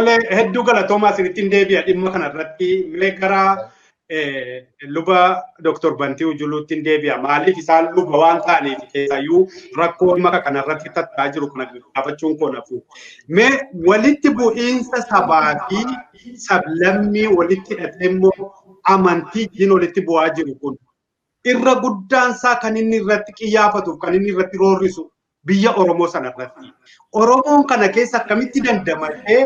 Tole, hedduu galatoomaa, isinitti hin deebi'a dhimma kanarratti. Mee gara luba Dr. Bantii Ujuluutti hin deebi'a. Maaliif isaan luba waan ta'aniif keessaayyuu rakkoo maka kanarratti tatta'aa jiru kana gaafachuun koo nafu. Mee walitti bu'iinsa sabaa fi sablammii walitti hidhatee immoo amantii wajjin walitti bu'aa jiru kun irra guddaan isaa kan inni irratti qiyyaafatuuf kan inni irratti roorrisu biyya Oromoo sana irratti. Oromoon kana keessa akkamitti dandamatee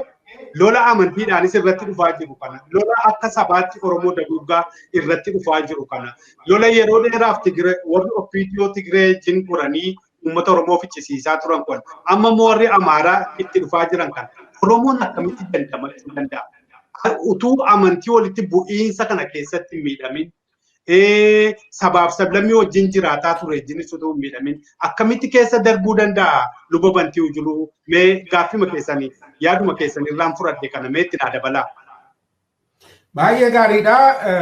lola amantiidhaanis irratti dhufaa jiru kana, lola akka sabaatti Oromoo daguuggaa irratti dhufaa jiru kana, lola yeroo dheeraaf Tigiree warri OPDO Tigiree wajjin godhanii uummata Oromoo ficcisiisaa turan kun, amma immoo warri Amaaraa itti dhufaa jiran kana, Oromoon akkamitti dandamachuu danda'a? Utuu amantii walitti bu'iinsa kana keessatti miidhamin, sabaaf sablammii wajjin jiraataa ture wajjinis utuu hin miidhamin akkamitti keessa darbuu danda'a? Luba Bantii Ujuluu, mee gaaffima keessanii yaaduma keessanii irraan fudhadhe kana mee itti naa dabalaa. Baay'ee gaariidha.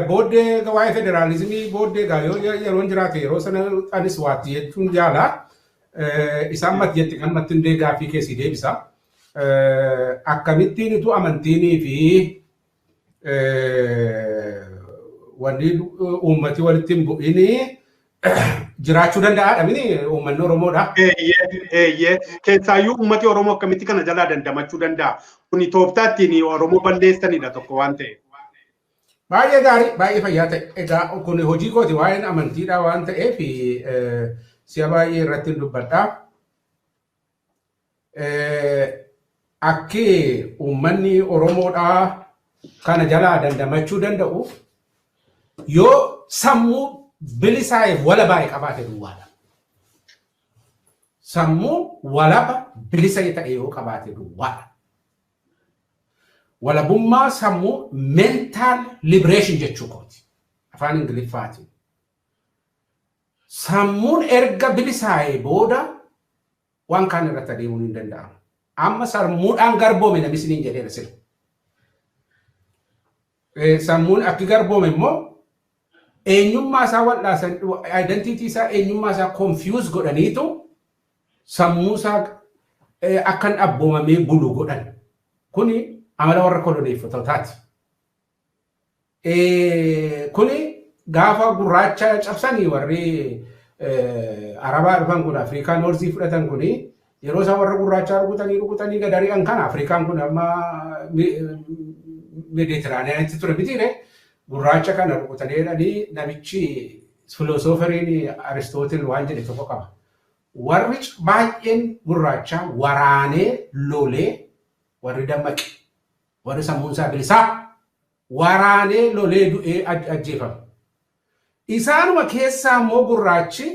Booddee waa'ee federaalizimii booddee gaa yoo yeroon jiraate yeroo sana anis waatti jechuun jaala. Isaan matti jetti kan matti hundee gaaffii keessii deebisa. Akkamittiin utuu amantiinii fi wanni uummati walitti hin bu'inii jiraachuu danda'aadha mini uummanni Oromoodha? Eeyyee, keessaayyuu uummati Oromoo akkamitti kana jalaa dandamachuu danda'a? Kuni tooftaa ittiin Oromoo balleessanidha tokko waan ta'eef. Baay'ee gaarii, baay'ee fayyaa ta'e. Egaa kun hojii kooti, waa'een amantiidha waan ta'eef si'a baay'ee irratti hin dubbadha. Akki uummanni Oromoodhaa kana jalaa dandamachuu danda'u yoo sammuu bilisaa'eef walabaa'e qabaate duwwaadha. Sammuu walaba bilisa ta'e yoo qabaate duwwaadha. Walabummaa sammuu, mental liberation jechuu kooti. Afaan Ingiliffaatiin. Sammuun erga bilisaa'ee booda waan kaan irratti adeemuun hin danda'amu. Amma sammuudhaan garboome namni isiniin jedheera sila. Sammuun akki garboome immoo eenyummaa isaa wal'aasan, identity isaa, eenyummaa isaa confuse godhaniitu sammuu isaa akkan abboomamee bulu godhan. Kuni amala warra koloneeffatotaati. Kuni gaafa gurraacha cabsanii warri Arabaa dhufan kun Afrikaa North fudhatan kuni yeroo isaan warra gurraachaa rukutanii rukutanii gad ari'an kana, Afrikaan kun amma Meeditiraaniyaanitti ture mitiire, gurraacha kana rukutanii jedhanii, namichi filosooferiin Aristootil waan jedhe tokko qaba. Warri baay'een gurraachaa waraanee lolee, warri dammaqe, warri sammuun isaa bilisaa waraanee lolee du'ee ajjeefame. Isaanuma keessaa immoo gurraachi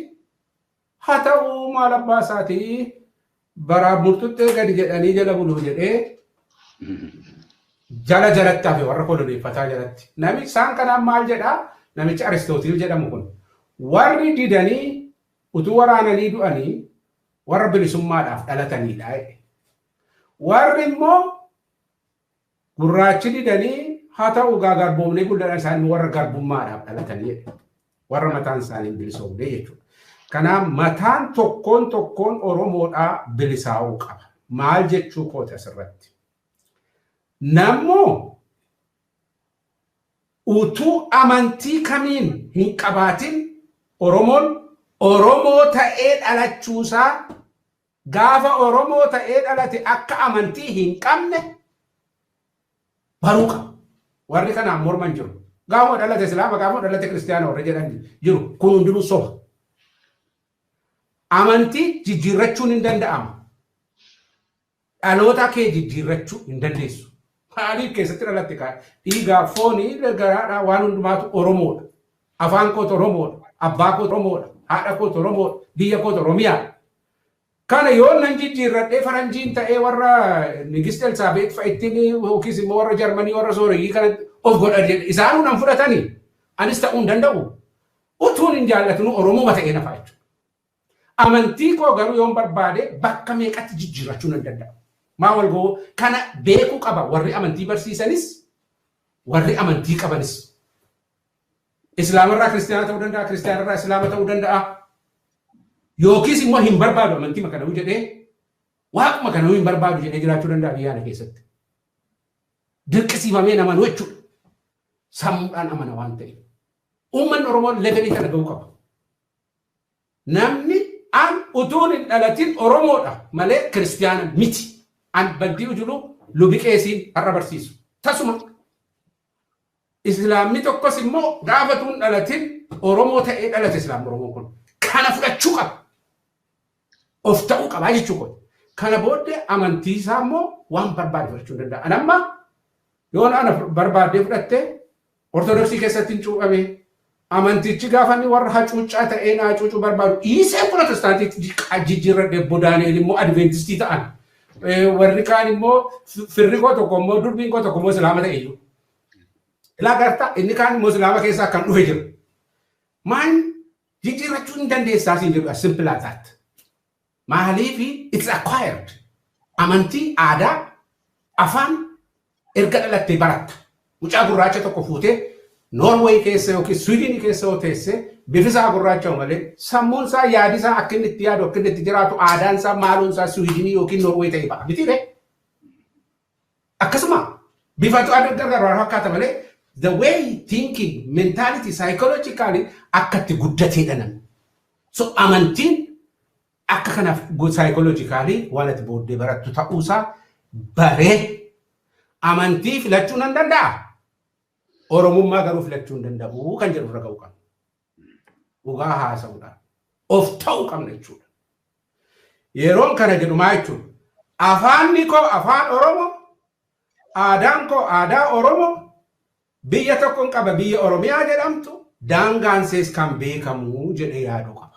haa ta'uu maal abbaa isaatii baraa murtuttee gadi jedhanii jala buluu jedhee jala jalatti hafe warra koloneeffataa jalatti. Namichi isaan kanaan maal jedhaa, namichi Aristootil jedhamu kun, warri didanii utuu waraananii du'anii warra bilisummaadhaaf dhalatanidha. Warri immoo gurraachi didanii haa ta'u garboomnee guddaa isaan warra garbummaadhaaf dhalatanii, warra mataan isaanii bilisoomne jechuudha. Kanaaf mataan tokkoon tokkoon Oromoodhaa bilisaa'uu qaba. Maal jechuu kooti asirratti? Nammoo utuu amantii kamiin hin qabaatin Oromoon Oromoo ta'ee dhalachuusaa, gaafa Oromoo ta'ee dhalate akka amantii hin qabne baruu qaba. Warri kanaan morman jiru. Gaafa dhalate Islaama, gaafa dhalate Kiristiyaana warri jedhan jiru. Kun hundinuu soba. Amantii jijjiirrachuun hin danda'amu. Dhaloota kee jijjiirrachuu hin dandeessu. Maaliif keessatti dhalatte kaa dhiigaa foonii garaadhaa waan hundumaatu Oromoodha. Afaan kootu Oromoodha. Abbaa kootu Oromoodha. Haadha kootu Oromoodha. Biyya kootu Oromiyaa. Kana yoo nan jijjiirradhee faranjiin ta'ee warra Nigist Elsaabeet fa'ittiin yookiis immoo warra Jarmanii warra sooreyyii kana of godha jedhe isaanuu nan fudhatanii anis ta'uu hin danda'u. Utuun hin jaallatinu Oromuma ta'ee nafa jechuudha. Amantii koo garuu yoon barbaade bakka meeqatti jijjiirrachuu nan danda'a. Maa wal gowwoo kana beekuu qaba warri amantii barsiisanis warri amantii qabanis. Islaamarraa Kiristiyaana ta'uu danda'a, Kiristiyaanarraa Islaama ta'uu danda'a. Yookiis immoo hin barbaadu amantii kanuu jedhee, waaquma kanuu hin barbaadu jedhee jiraachuu danda'a biyya kana keessatti. Dirqisiifamee namanuu jechuudha. Sammuudhaan amana waan ta'eef. Uummanni Oromoo levelii kana ga'uu qaba. Namni an utuun hin dhalatin Oromoodha malee kiristiyaana miti. An Bantii Ujuluu lubi qeesiin har'a barsiisu. Tasuma Islaamni tokkos immoo gaafa utuun dhalatin Oromoo ta'ee dhalate Islaamni Oromoo kun. Kana fudhachuu qaba. Of ta'uu qabaa jechuu kooti. Kana booddee amantii isaa immoo waan barbaade fudhachuu hin danda'a. An amma yoon ana barbaadee fudhattee Ortodoksii keessatti hin cuuphame amantichi gaafa inni warra hacuuccaa ta'ee na hacuucuu barbaadu dhiisee Protestaantiitti jijjiirradhe. Obbo Daani'el immoo Adventistii ta'an. Warri kaan immoo firri koo tokko immoo durbiin koo tokko immoo Islaama ta'e iyyuu. Ilaa gartaa inni kaan immoo Islaama keessaa kan dhufe jira. Maal jijjiirrachuu hin dandeessaa siin jedhu, as simple as that. Maaliif? It's acquired. Amantii, aadaa, afaan erga dhalattee baratta. Mucaa gurraacha tokko fuutee Noorweey keessa yookiin Swiidinii keessa yoo teesse, bifi isaa gurraacha malee sammuun isaa, yaadi isaa, akka inni itti yaadu, akka inni itti jiraatu, aadaan isaa, maaluun isaa Swiidinii yookiin Noorweey ta'e ba'a. Miti ree? Akkasuma bifatu adda gargar fakkaata malee the way thinking, mentality, psychologically akka itti guddateedha namni. So amantiin akka kanaaf psychologically waan ati booddee barattu ta'uusaa baree amantii filachuu nan danda'a. Oromummaa garuu filachuu hin danda'u kan jedhu irra ga'uu qabna. Dhugaa haasa'uudhaan of ta'uu qabna jechuudha. Yeroon kana jedhu maa jechuudha? Afaanni koo afaan Oromoo, aadaan koo aadaa Oromoo, biyya tokkon qaba, biyya Oromiyaa jedhamtu, daangaan sees kan beekamu jedhee yaaduu qaba.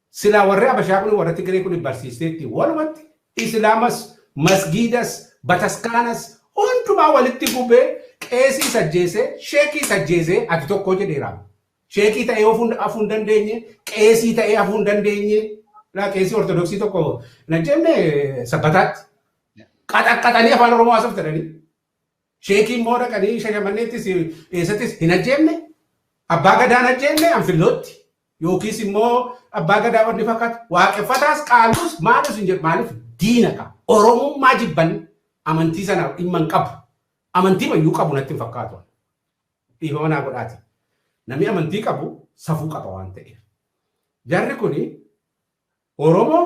Silaa warri Abashaa kun, warra Tigree kun barsiisteetti walumatti Islaamas, masgiidas, bataskaanas hundumaa walitti gubee, qeesii sajjeesee, sheekii sajjeesee, ati tokko jedheera. Sheekii ta'ee hafuu hin dandeenye, qeesii ta'ee hafuu hin dandeenye. Laa qeesii Ortodoksii tokko hin ajjeefne Sabbataatti. Qaxaqqaxanii afaan Oromoo haasoftatanii. Sheekii immoo dhaqanii Shashamanneettis eessattis hin ajjeefne. Abbaa Gadaan ajjeefne Anfillootti. Yookiis immoo abbaa Gadaa wanni fakkaatu. Waaqeffataas qaalus maalus hin jedhu. Maaliif? Diina qaba. Oromummaa jibban, amantii sana dhimma hin qabu. Amantii mayyuu qabu natti hin fakkaatu. Dhiifama naa godhaati. Namni amantii qabu safuu qaba waan ta'eef. Jarri kuni Oromoo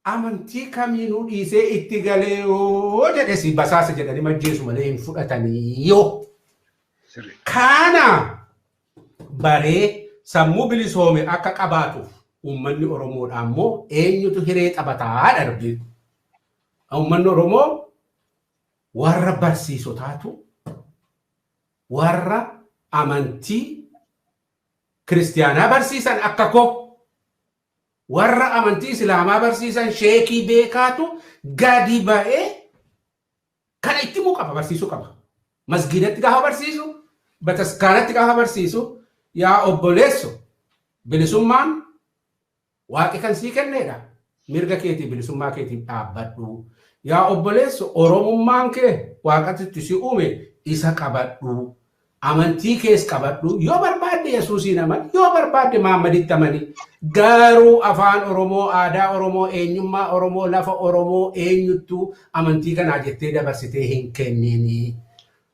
amantii kamiinuu dhiisee itti galee yoo jedhe si basaasa jedhanii majjeesu malee hin fudhatanii yoo. Kana baree sammuu bilisoome akka qabaatuuf uummanni Oromoodhaa immoo eenyutu hiree taphataa darbee. Uummanni Oromoo warra barsiisotaatu, warra amantii kiristiyaanaa barsiisan akka koo, warra amantii islaamaa barsiisan, sheekii beekaatu gadi ba'ee kana itti himuu qaba, barsiisuu qaba. Masgiidatti gaafa barsiisu, bataskaanatti gaafa barsiisu, yaa obboleesso, bilisummaan waaqi kan sii kenneedha. Mirga keetii, bilisummaa keetiif dhaabbadhu. Yaa obboleesso, Oromummaan kee waaqatti si uume isa qabadhu. Amantii kees qabadhu. Yoo barbaadde Yesuusiin amani, yoo barbaadde Mahaammaditti amani. Garuu afaan Oromoo, aadaa Oromoo, eenyummaa Oromoo, lafa Oromoo eenyuttuu amantii kanaa jettee dabarsitee hin kennini.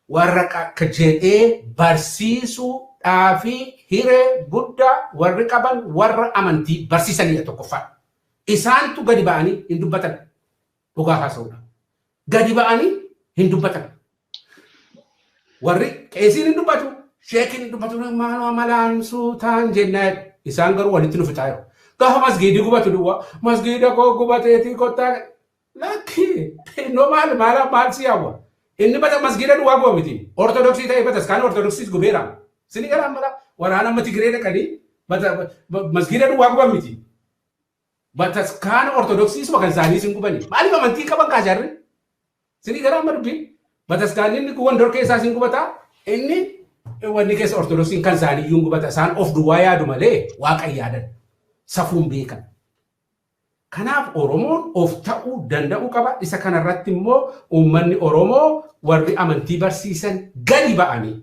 Warra akka jedhee barsiisuudhaa fi hiree guddaa warri qaban warra amantii barsiisanidha tokkoffaa. Isaantu gadi ba'anii hin dubbatan. Dhugaa haasa'uudha. Gadi ba'anii hin dubbatan. Warri qeesiin hin dubbatu, sheekiin hin dubbatu, maaloo malaan suutaan jennaan isaan garuu walitti nu fixaa jiru. Gaafa masgiidii gubatu duwwaa masgiida koo gubateetii kottaa, lakki innoo maal maal maal si hawwa. Inni bata masgiida duwwaa guba miti. Ortodoksii ta'ee bataskaana Ortodoksiis gubeera. Sini gara mala waraana amma Tigiree dhaqanii masgiida duwwaa guban miti. Bataskaana Ortodoksiis kan isaanii sin gubani. Maaliif? Amantii qaban kaajarri? Sini gara amma dubbiin. Bataskaanni inni wandor keessaa sin gubataa, inni wanni keessa Ortodoksiin kan isaanii iyyuu gubata. Isaan of duwwaa yaadu malee waaqa yaadan, safuun beekan. Kanaaf Oromoon of ta'uu danda'uu qaba. Isa kanarratti immoo uummanni Oromoo warri amantii barsiisan gadi ba'anii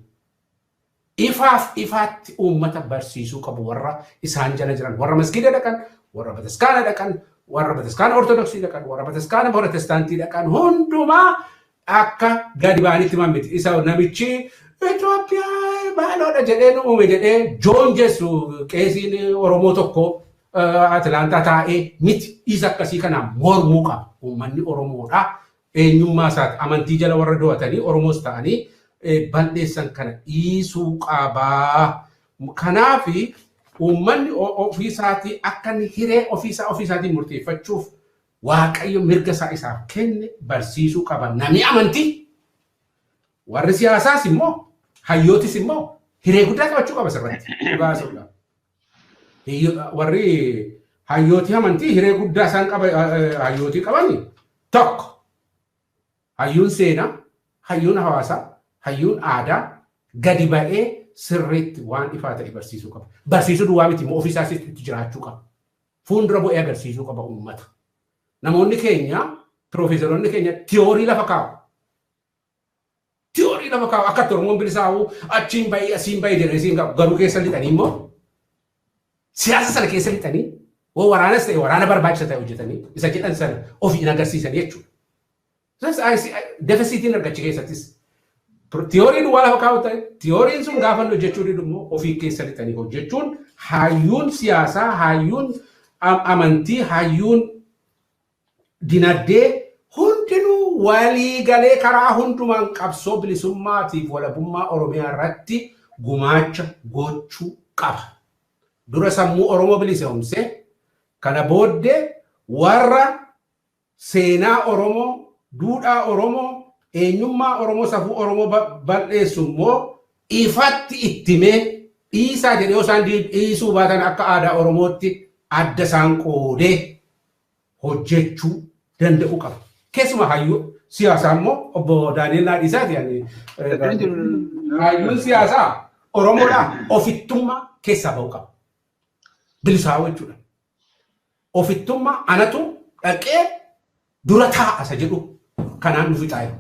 ifaaf ifaatti uummata barsiisuu qabu. Warra isaan jala jiran, warra masgiida dhaqan, warra bataskaana dhaqan, warra bataskaana Ortodoksii dhaqan, warra bataskaana Protestaantii dhaqan hundumaa Akka gadi ba'anitti himan miti. Isa namichi Itoophiyaa maaloodha jedhee nu uume jedhee joon jessu qeesiin Oromoo tokko Atilaantaa taa'ee miti. Isa akkasii kanaan mormuu qaba. Uummanni Oromoodha. Eenyummaa isaati amantii jala warra do'atanii Oromoos ta'anii balleessan kana dhiisuu qabaa. Kanaaf uummanni ofiisaatii akka inni hiree ofiisaa ofiisaatiin murteeffachuuf Waaqayyo mirga isaa isaaf kenne barsiisuu qaba. Namni amantii warri siyaasaas immoo hayyootis immoo hiree guddaa qabachuu qaba sirratti dhugaa haasa'uudhaaf. Warri hayyootii amantii hiree guddaa isaan qaba hayyootii qabani tokko hayyuun seenaa, hayyuun hawaasaa, hayyuun aadaa gadi ba'ee sirriitti waan ifaa ta'e barsiisuu qaba. Barsiisuu duwwaa miti immoo ofiisaas itti jiraachuu qaba. Fuuldura bu'ee agarsiisuu qaba uummata. Namoonni keenya, piroofeesaroonni keenya tiyoorii lafa kaa'u. Tiyoorii lafa kaa'u akka itti Oromoon bilisaa'u achiin ba'ee asiin ba'ee jedhanii siin qabu. Garuu keessa lixanii immoo siyaasa sana keessa lixanii woo waraanas ta'e waraana barbaachisa ta'e hojjetanii isa jedhan sana ofii hin agarsiisanii jechuudha. Defisiitiin argachi keessattis. Tiyooriin waa lafa kaa'u ta'e tiyooriin sun gaafa inni hojjechuu didu immoo ofii keessa lixanii hojjechuun hayyuun siyaasaa, hayyuun amantii, hayyuun dinagdee hundinuu walii galee karaa hundumaan qabsoo bilisummaatiif walabummaa Oromiyaa irratti gumaacha gochuu qaba. Dura sammuu Oromoo bilisoomsee kana booddee warra seenaa Oromoo, duudhaa Oromoo, eenyummaa Oromoo, safuu Oromoo bal'eessu immoo ifatti ittimee dhiisaa jedhee yoo isaan dhiisuu baatan akka aadaa Oromootti adda isaan qoodee hojjechuu danda'uu qaba. Keessumaa hayyuu siyaasaa immoo obbo Daani'el Naadhiisaati. Hayyuun siyaasaa Oromoodhaa ofittummaa keessaa ba'uu qaba. Bilisaa'uu jechuudha. Ofittummaa anatu dhaqee dura taa'a isa jedhu kanaan nu fixaa jiru.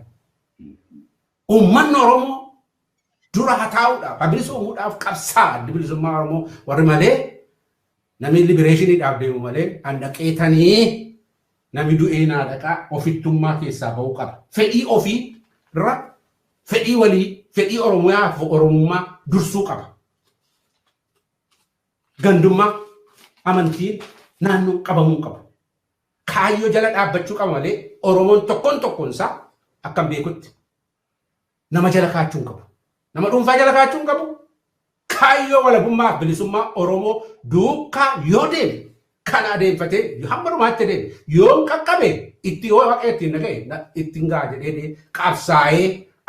Uummanni Oromoo dura haa taa'uudhaaf, haa bilisoomuudhaaf qabsaa addi bilisummaa Oromoo warri malee namni libereeshiniidhaaf deemu malee an dhaqeetanii namni du'ee naa dhaqaa ofittummaa keessaa ba'uu qaba. Fedhii ofii irra fedhii walii, fedhii Oromiyaa fi Oromummaa dursuu qaba. Gandummaa, amantiin naannoo qabamuu qabu. Kaayyoo jala dhaabbachuu qaba malee Oromoon tokkoon tokkoon isaa akkam beekutti nama jala kaachuu hin qabu. Nama dhuunfaa jala kaachuu hin qabu. Kaayyoo walabummaa fi bilisummaa Oromoo duukaa yoo deeme kana adeemfatee hamma dhumaatti deeme yoo hin qaqqabe itti yoo waaqa ittiin naga'e ittiin ga'a jedhee qabsaa'ee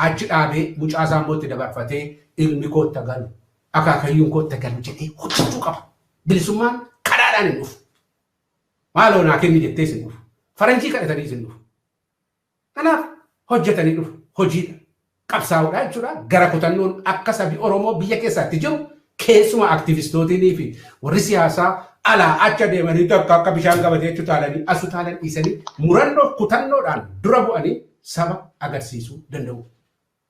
achi dhaabee mucaa isaa immoo itti dabarfatee ilmi kootta galu akaakayyuun kootta galu jedhee hojjechuu qaba. Bilisummaan karaadhaan hin dhufu. Maaloo naa kenni jettee isin dhufu. Faranjii kadhatanii isin dhufu. Kanaaf hojjetanii dhufu. Hojiidha. Qabsaa'uudha jechuudha. Gara kutannoon akka sabi Oromoo biyya keessaatti jiru keessumaa aktivistootinii fi warri siyaasaa alaa acha deemanii tokko akka bishaan qabatee achi utaalanii as utaalan dhiisanii murannoo kutannoodhaan dura bu'anii saba agarsiisuu danda'u.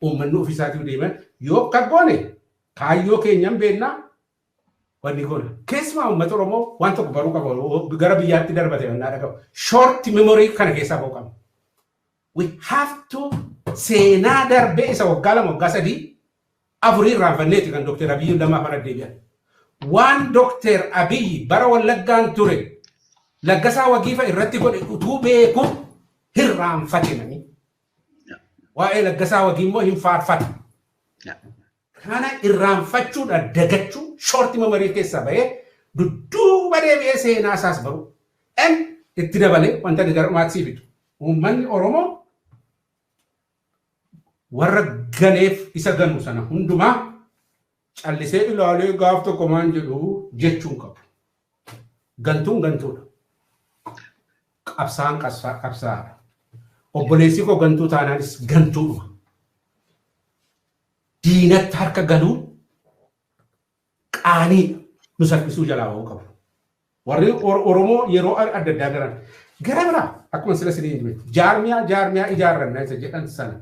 Uummanni ofiisaatii deeman yoo akka goone kaayyoo keenyan beennaa wanni goona. Keessumaa uummata Oromoo waan tokko baruu qaba gara biyyaatti darbate mannaa dhagahu. Short memory kana keessaa ba'uu qabna. We have to seenaa darbee isa waggaa 2 waggaa 3 afurii irraanfanneeti kan Dr. Abiyyi lammaffaan addeebi'an. Waan Dr. Abiyyi bara Wallaggaan ture Laggasaa Wagiifa irratti godhe utuu beeku hirraanfate namni. Waa'ee Laggasaa Wagii immoo hin faarfatu. Kana irraanfachuudha dagachuu short memory keessaa bahee dudduuba deebi'ee seenaa isaas baru. En itti dabalee wanta inni gara dhumaatti sii fidu. Uummanni Oromoo warra ganeef isa ganu sana hundumaa callisee ilaalee gaaf tokko maan jedhu jechuun qabu. Gantuun gantuudha. Qabsaa'aan qabsaa'aadha. Obboleessi koo gantuu taanaanis gantuudhuma. Diinatti harka galuun qaaniidha. Nu salphisuu jalaa ba'uu qabu. Warri Oromoo yeroo adda addaa garan gara biraa akkuma sila isinii hime jaarmiyaa jaarmiyaa ijaarranna isa jedhan sana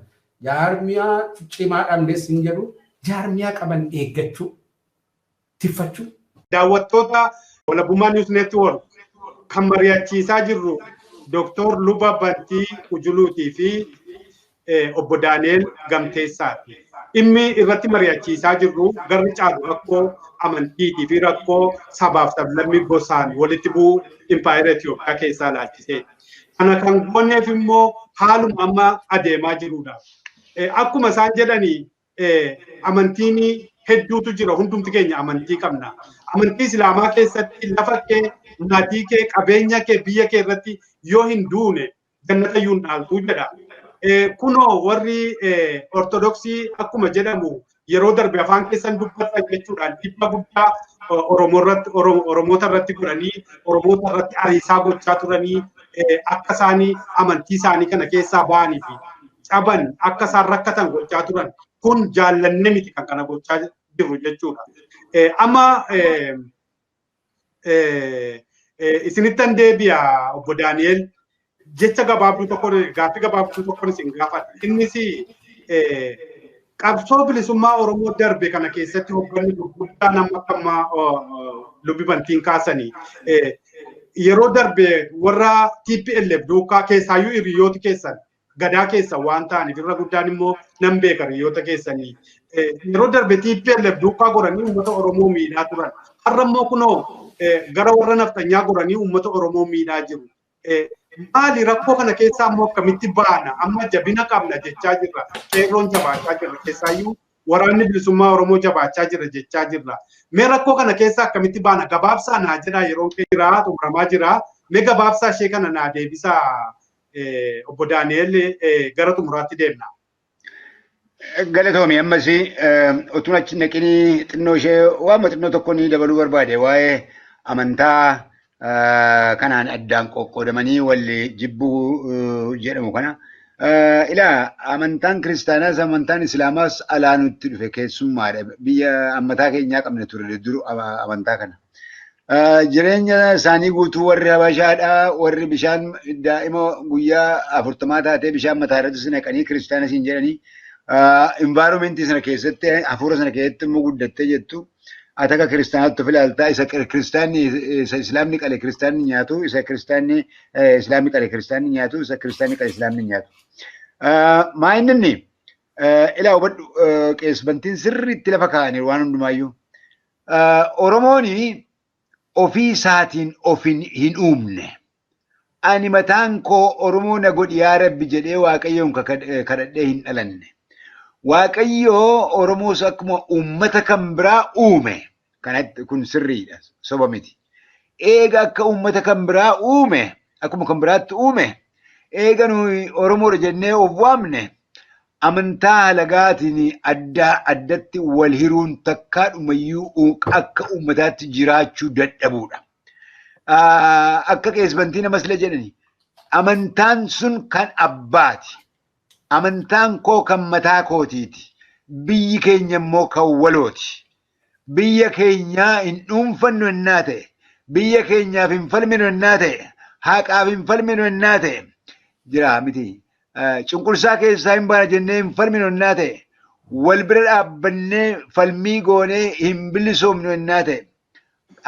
jaarmiyaa cimaa dhabnes hin jedhu jaarmiyaa qaban eeggachuu tiffachuu. Daawwattoota Walabummaa News Network kan mari'achiisaa jirru Dr. Luba Bantii Ujuluutii fi obbo Daani'el Gamteessaati. Dhimmi irratti mari'achiisaa jirru garri caalu rakkoo amantiitii fi rakkoo sabaaf sablammii gosaan walitti bu'uu impaayera Itoophiyaa keessaa ilaalchisee. Kana kan gooneef immoo haaluma amma adeemaa jirudha. Akkuma isaan jedhanii amantiin hedduutu jira, hundumti keenya amantii qabna. Amantii Islaamaa keessatti lafa kee, maatii kee, qabeenya kee, biyya kee irratti yoo hin duune jannata iyyuu hin dhaaltu jedha. Kunoo warri Ortodoksii akkuma jedhamu yeroo darbe afaan keessan dubbatan jechuudhaan dhibba guddaa Oromoota irratti godhanii, Oromoota irratti ariisaa gochaa turanii, akka isaanii amantii isaanii kana keessaa ba'anii fi caban, akka isaan rakkatan gochaa turan. Kun jaallanne miti kan kana gochaa jirru jechuudha. Amma isinittan deebi'a obbo Daani'el, jecha gabaabduu tokko, gaaffii gabaabduu tokko isin gaafadha. Innis qabsoo bilisummaa Oromoo darbe kana keessatti hoogganni gurguddaa nama akka ammaa lubbi bantiin kaasanii yeroo darbe warra TPLF duukaa keessaayyuu hiriyoota keessan gadaa keessa waan ta'aniif irra guddaan immoo nan beeka hiriyoota keessanii. Yeroo darbe TPLF duukaa goranii uummata Oromoo miidhaa turan. Har'a immoo kunoo gara warra naftanyaa goranii uummata Oromoo miidhaa jiru. Maali rakkoo kana keessaa immoo akkamitti baana? Amma jabina qabna jechaa jirra. Qeerroon jabaachaa jirra. Keessaayyuu waraanni bilisummaa Oromoo jabaachaa jira jechaa jirra. Mee rakkoo kana keessaa akkamitti baana? Gabaabsaa naa jedhaa, yeroo jira xumuramaa jira. Mee gabaabsaa ishee kana naa deebisaa obbo Daani'el, gara xumuraatti deemna. Galatoomi. Ammas utuun achi naqinii xinnoo ishee waanuma xinnoo tokko ni dabaluu barbaade waa'ee amantaa kanaan addaan qoqqoodamanii wal jibbuu jedhamu kana. Ilaa, amantaan kiristaanaas amantaan islaamaas alaa nutti dhufe, keessummaadha. Biyya ammataa keenyaa qabne ture dur amantaa kana. Jireenya isaanii guutuu warri Habashaadha, warri bishaan daa'ima guyyaa 40 taatee bishaan mataa irratti naqanii kiristaana siin jedhanii, environmentii sana keessatti, hafuura sana keessatti immoo guddattee jettu. Ati akka kiristaanaatti of ilaaltaa, isa kiristaanni, isa islaamni qale kiristaanni nyaatu, isa kiristaanni islaamni qale kiristaanni nyaatu, isa kiristaanni qale islaamni nyaatu. Maa inni inni ilaa hubadhu, qeesbantiin sirriitti lafa kaa'anii waan hundumaayyuu. Oromooni ofii isaatiin of hin uumne. Ani mataan koo Oromoo na godhi yaa Rabbi jedhee Waaqayyoon kadhadhee hin dhalanne. Waaqayyoo Oromoos akkuma uummata kan biraa uume. Kanatti kun sirriidha, soba miti. Eega akka uummata kan biraa uume, akkuma kan biraatti uume, eega nuyi Oromoodha jennee of waamne, amantaa halagaatiin addaa addatti wal hiruun takkaadhumayyuu akka uummataatti jiraachuu dadhabuudha. Akka qeesbantii namas illee jedhani, amantaan sun kan abbaati. Amantaan koo kan mataa kootiiti. Biyyi keenya immoo kan walooti. Biyya keenyaa hin dhuunfannu ennaa ta'e, biyya keenyaaf hin falminu ennaa ta'e, haqaaf hin falminu ennaa ta'e, jira miti. Cunqursaa keessaa hin baana jennee hin falminu ennaa ta'e, wal bira dhaabbannee falmii goonee hin bilisoomnu ennaa ta'e,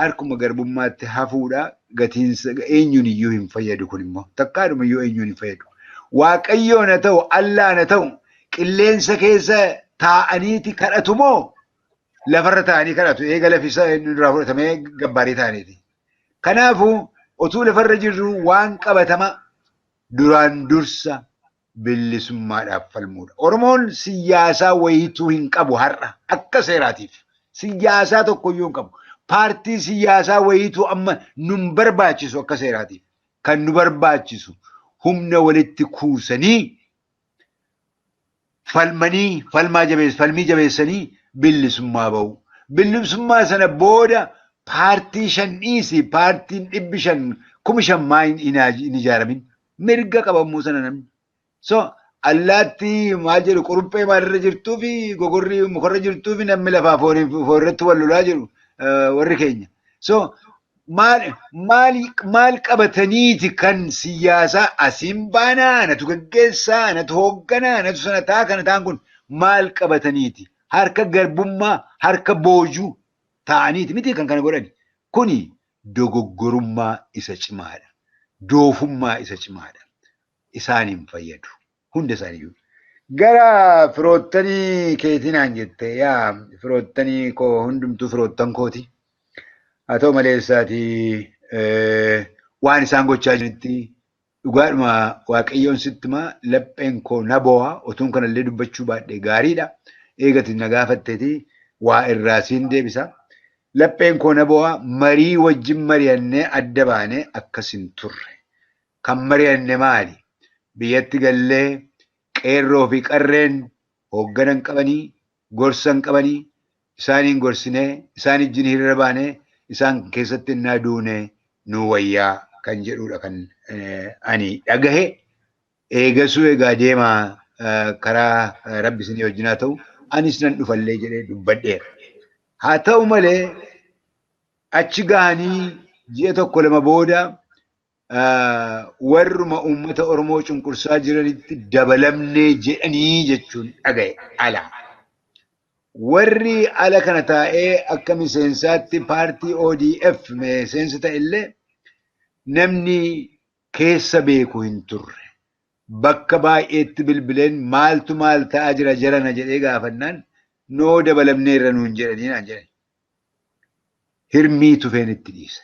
harkuma garbummaatti hafuudha. Gatiinsa eenyuun iyyuu hin fayyadu, kun immoo takkaadhuma iyyuu eenyuun hin fayyadu. Waaqayyoon haa ta'u, Allaan haa ta'u, qilleensa keessa taa'aniiti kadhatu moo lafarra taa'anii kadhatu? Eega lafisa inni duraa fudhatamee gabbaarii ta'aniiti. Kanaafuu otuu lafarra jirru waan qabatama duraan dursa bilisummaadhaaf falmuudha. Oromoon siyaasaa wayiituu hin qabu har'a akka seeraatiif. Siyaasaa tokkoyyuu hin qabu. Paartii siyaasaa wayiituu amma nun barbaachisu akka seeraatiif. Kan nu barbaachisu humna walitti kuusanii falmanii falmaa jabeess falmii jabeessanii bilisummaa ba'u. Bilisummaa sana booda paartii 5 dhiisi, paartiin 500, 5,000 maa hin ijaaramin, mirga qabamuu sana namni. So allaattii maal jedhu, quruphee maalirra jirtuu fi gogorrii mukarra jirtuu fi namni lafaa foon irratti wal lolaa jiru warri keenya. So maal maal maal qabataniiti kan siyaasaa asiin baanaa, anatu gaggeessaa, anatu hoogganaa, anatu sana taa kana ta'an, kun maal qabataniiti? Harka garbummaa, harka boojuu ta'aniiti miti kan kana godhani. Kuni dogoggorummaa isa cimaadha. Doofummaa isa cimaadha. Isaan hin fayyadu. Hunda isaaniiyyuu. Gara firoottanii keetii naan jette, yaa firoottanii koo hundumtuu firoottan kooti. Haa ta'u malee isaatii waan isaan gochaa jiranitti dhugaadhuma Waaqayyoon sitti himaa, lapheen koo na bo'a, otuun kanallee dubbachuu baadhee gaariidha. Eegati na gaafatteeti waa irraa siin deebisa. Lapheen koo na bo'a, marii wajjin mari'annee adda baanee akkas hin turre. Kan mari'anne maali? Biyyatti gallee qeerroo fi qarreen hoogganan qabanii, gorsan qabanii, isaaniin gorsinee, isaan wajjin hiriira baanee, isaan keessatti innaa duune nu wayyaa kan jedhudha kan ani dhagahe. Eegasuu egaa deemaa karaa Rabbi isinii wajjin haa ta'u, anis nan dhufallee jedhee dubbadheera. Haa ta'u malee achi gahanii ji'a tokko lama booda warruma uummata Oromoo cunqursaa jiranitti dabalamnee jedhanii jechuun dhagaye ala. Warri ala kana taa'ee akka miseensaatti paartii ODF miseensa ta'ellee namni keessa beeku hin turre. Bakka baay'eetti bilbileen maaltu maal ta'aa jira jarana jedhee gaafannaan noo dabalamneerra nuun jedhanii naan jedhan. Hirmii tufeen itti dhiise.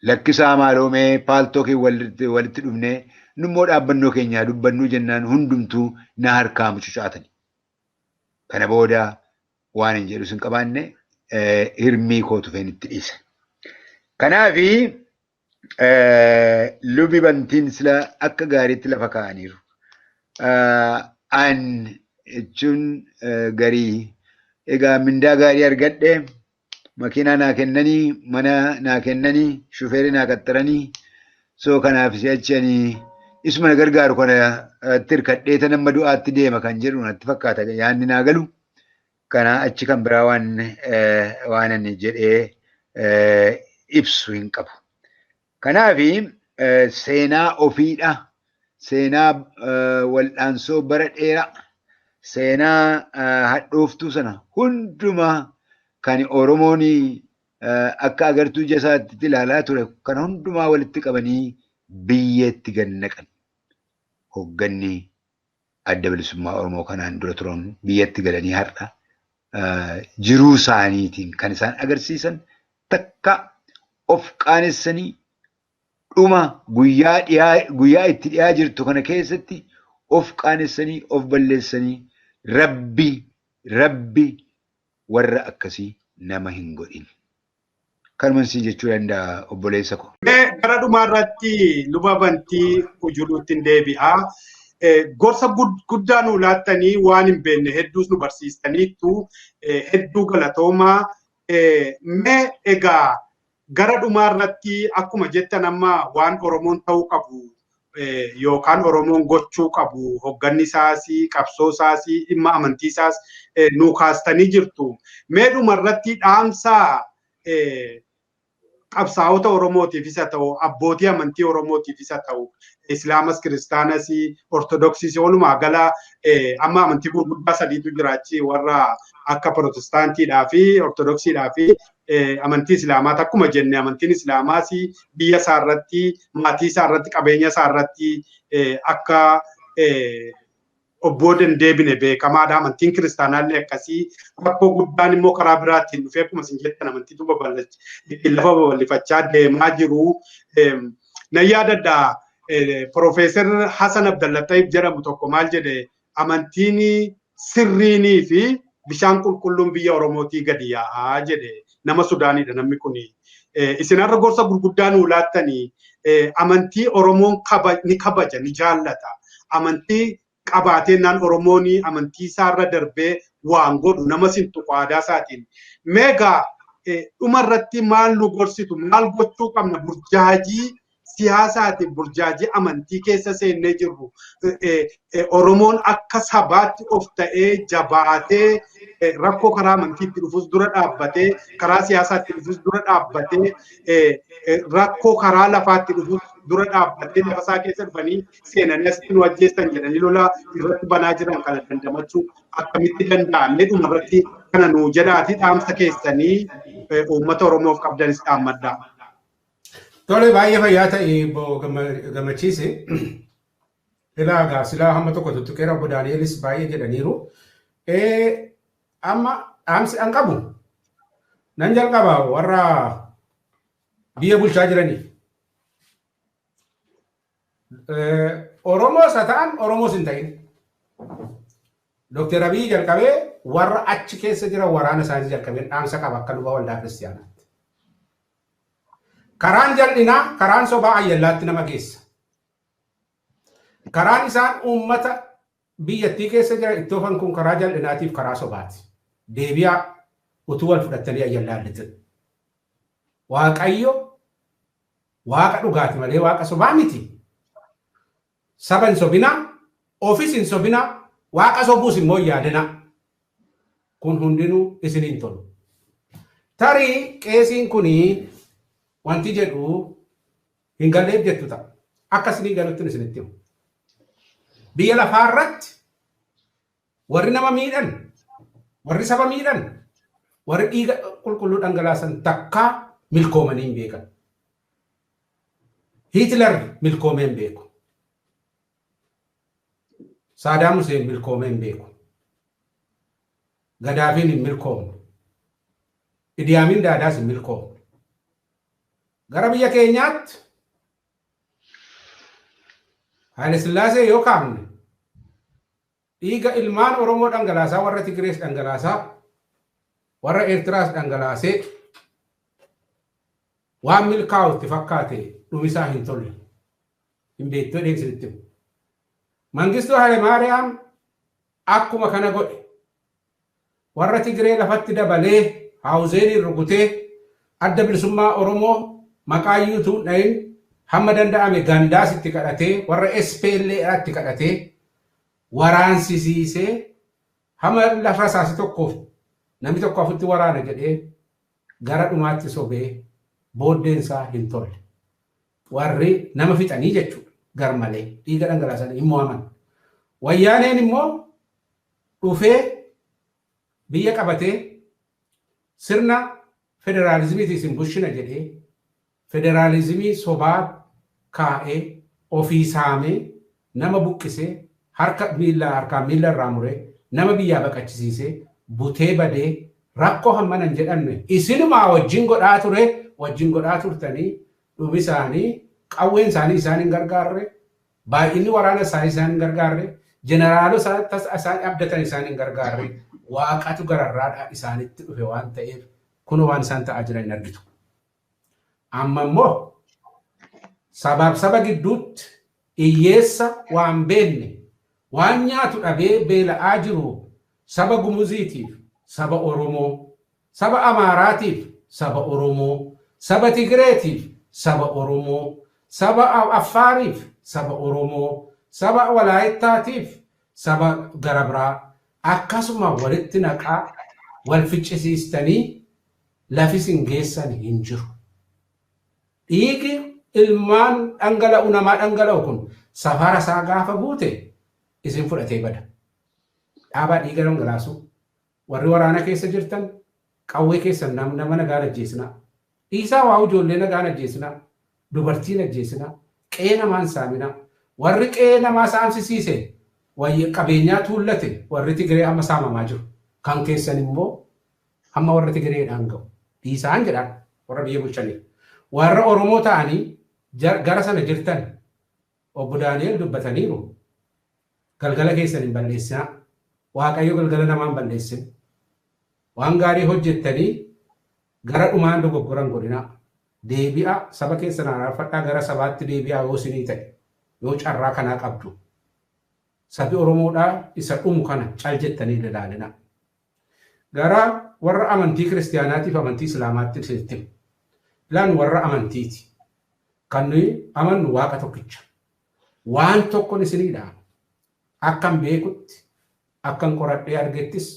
Lakkisaa maaloomee paaltoo kee walitti dhufnee nummoo dhaabbannoo keenyaa dubbannuu jennaan hundumtuu na harkaa mucucaatani. Kana booda waan hin jedhu sin qabaanne hirmii koo tufeen itti dhiise. Kanaafi lubi Bantiin sila akka gaariitti lafa kaa'aniiru. An jechuun garii egaa mindaa gaarii argadhe, makiinaa naa kennanii, mana naa kennanii, shufeerii naa qaxxaranii, soo kanaaf si'achi ani isuma na gargaaru kana hirkadhee tan amma du'aatti deema kan jedhu natti fakkaata yaadni naa galu. Kana achi kan biraa waan ani jedhee ibsu hin qabu. Kanaafi seenaa ofiidha. Seenaa wal'aansoo bara dheeraa, seenaa hadhooftuu sana hundumaa kan Oromoon akka agartuu ija isaatti ilaalaa ture kan hundumaa walitti qabanii biyyeetti gad naqan. Hoogganni adda bilisummaa Oromoo kanaan dura turan biyyatti galanii har'a jiruu isaaniitiin kan isaan agarsiisan takka of qaanessanii dhuma guyyaa itti dhiyaa jirtu kana keessatti of qaanessanii of balleessanii Rabbi warra akkasii nama hin godhin. Kanuman siin jechuu danda'a obboleessa ko. Gara dhumaarratti luba Bantii Ujuluutti hin deebi'a. Gorsa guddaa nu laattanii waan hin beekne hedduus nu barsiistaniittu, hedduu galatoomaa. Mee egaa gara dhumaarratti akkuma jettan amma waan Oromoon ta'uu qabu yookaan Oromoon gochuu qabu hoogganni isaas, qabsoo isaas, dhimma amantii isaas nu kaastanii jirtu. Mee dhumarratti dhaamsa qabsaa'ota Oromootiif isa ta'u, abbootii amantii Oromootiif isa ta'u, Islaamas, Kiristaanas, Ortodoksiis, walumaa gala amma amantii gurguddaa sadiitu jiraachi, warra akka Protestaantiidhaa fi Ortodoksiidhaa fi amantii Islaamaati. Akkuma jenne amantiin Islaamaas biyya isaa irratti, maatii isaa irratti, qabeenya isaa irratti akka obboo dandeebine beekamaadha. Amantiin kiristaanaallee akkasii, rakkoo guddaan immoo karaa biraatiin dhufee akkuma isin jettan amantiitu ittiin lafa babal'ifachaa deemaa jiru. Nan yaadadha, Profeesar Hasan Abdallaxaayif jedhamu tokko maal jedhe, amantiin sirriinii fi bishaan qulqulluun biyya Oromootii gadi yaa'aa jedhe, nama Sudaanidha namni kuni. Isin har'a gorsa gurguddaa nuu laattanii, amantii Oromoon ni kabaja, ni jaallata. Amantii qabaatee naan Oromoon amantii isaarra darbee waan godhu nama sin tuqu aadaa isaatiin. Meegaa dhumarratti maal nu gorsitu, maal gochuu qabna burjaajii siyaasaatiin, burjaajii amantii keessa seennee jirru? Oromoon akka sabaatti of ta'ee jabaatee rakkoo karaa amantiitti dhufus dura dhaabbatee, karaa siyaasaatti dhufus dura dhaabbatee, rakkoo karaa lafaatti dhufus dura dhaabbatee, lafa isaa keessa dhufanii seenanii asitti nu ajjeessan jedhanii lola irratti banaa jiran kana dandamachuu akkamitti danda'amee? Dhumarratti kana nuu jedhaati dhaamsa keessanii uummata Oromoof qabdanis dhaammadhaa. Tole, baay'ee fayyaa ta'e gammachiise. Ilaa silaa hamma tokko tuttuqeera obbo Daani'elis baay'ee jedhaniiru. Amma dhaamsi an qabu nan jalqaba warra biyya bulchaa jiraniif. Oromoos haa ta'an Oromoos hin ta'in. Dookter Abiyyi jalqabee warra achi keessa jiran waraana isaanii jalqabeen dhaamsa qaba akka luba waldaa kiristiyaanaatti. Karaan jal'inaa karaan sobaa ayyallaatti nama geessa. Karaan isaan uummata biyyattii keessa jiran itti oofan kun karaa jal'inaatiif karaa sobaati. Deebi'aa utuu wal fudhattanii ayyallaa lixin. Waaqayyo waaqa dhugaati malee waaqa sobaa miti. Saba hin sobinaa, ofis hin sobinaa, waaqa sobuus immoo hin yaadinaa. Kun hundinuu isiniin tolu. Tarii qeesiin kunii wanti jedhu hin galleef jettu ta'a. Akka isinii galutti isinitti himu. Biyya lafaa irratti warri nama miidhan, warri saba miidhan, warri dhiiga qulqulluu dhangalaasan takkaa milkoomanii hin beekan. Hitler milkoomee hin beeku. Saadaam Hussein milkoomee hin beeku. Gadaafiin hin milkoomne. Idi Amin Daadaas hin milkoomne. Gara biyya keenyaatti Haile Sillaasee yoo kaafne dhiiga ilmaan Oromoo dhangalaasaa warra Tigirees dhangalaasaa warra Eertiraas dhangalaasee waan milkaa'u itti fakkaate dhumisaa hin tolle. Hin beektuu dheeksinitti. Mangistuu Haile Maariyaam akkuma kana godhe warra Tigiree lafatti dabalee Haawuzeeniin rukutee adda bilisummaa Oromoo maqaa iyyuu dhahin hamma danda'ame gandaas itti kadhatee warra SPLA itti kadhatee waraansisiisee hamma lafa isaas tokkoof namni tokko afutti waraana jedhee gara dhumaatti sobee booddeen isaa hin tolle. Warri nama fixanii jechuudha garmalee dhiiga dhangalaasanii hin mo'aman. Wayyaaneen immoo dhufee biyya qabatee sirna federaalizimiitiin isin bulchina jedhee federaalizimii sobaa kaa'ee ofii saamee nama buqqisee harka miila harkaan miila irraa muree nama biyyaa baqachisiisee butee badee rakkoo hammana hin jedhamne isinumaa wajjin godhaa ture wajjin godhaa turtanii dhumi isaanii qawween isaanii isaan hin gargaarre baay'inni waraana isaanii isaan hin gargaarre jeneraalota isaan abdatan isaan hin gargaarre waaqatu gararraadhaa isaanitti dhufe waan ta'eef kun waan isaan ta'aa jiran hin argitu. Amma immoo sabaaf saba gidduutti hiyyeessa waan beekne waan nyaatu dhabee beela'aa jiru saba Gumuziitiif saba Oromoo, saba Amaaraatiif saba Oromoo, saba Tigireetiif saba Oromoo, saba Affaariif saba Oromoo, saba Walaayittaatiif saba gara biraa akkasuma walitti naqaa wal ficcisiistanii lafis hin geessan hin jiru. Dhiigi ilmaan dhangala'u namaa dhangala'u kun safara isaa gaafa guute isin fudhatee bada. Dhaabaa dhiiga dhangalaasu warri waraana keessa jirtan qawwee keessan nama nagaan ajjeesinaa. Dhiisaa waa ijoollee nagaan ajjeesinaa. Dubartiin ajjeesinaa. Qe'ee namaan saaminaa. Warri qe'ee namaa saamsisiise qabeenyaa tuullate warri Tigiree amma saamamaa jiru. Kan keessan immoo hamma warra Tigireedhaan ga'u. Dhiisaan jedhaan warra biyya bulchanii. Warra Oromoo ta'anii gara sana jirtan obbo Daani'el dubbataniiru. Galgala keessan hin balleessinaa. Waaqayyo galgala namaa hin balleessin. Waan gaarii hojjettanii gara dhumaan dogoggoran godhinaa. Deebi'aa saba keessan araarfadhaa gara sabaatti deebi'aa yoo isinii ta'e yoo carraa kanaa qabdu. Sabi Oromoodhaa isa dhumu kana cal jettanii ilaalinaa. Gara warra amantii kiristiyaanaatiif amantii islaamaatti isinitti himu. Ilaan warra amantiiti. Kan nuyi amannu waaqa tokkicha. Waan tokkon isinii dhaama. Akkan beekutti, akkan qoradhee argettis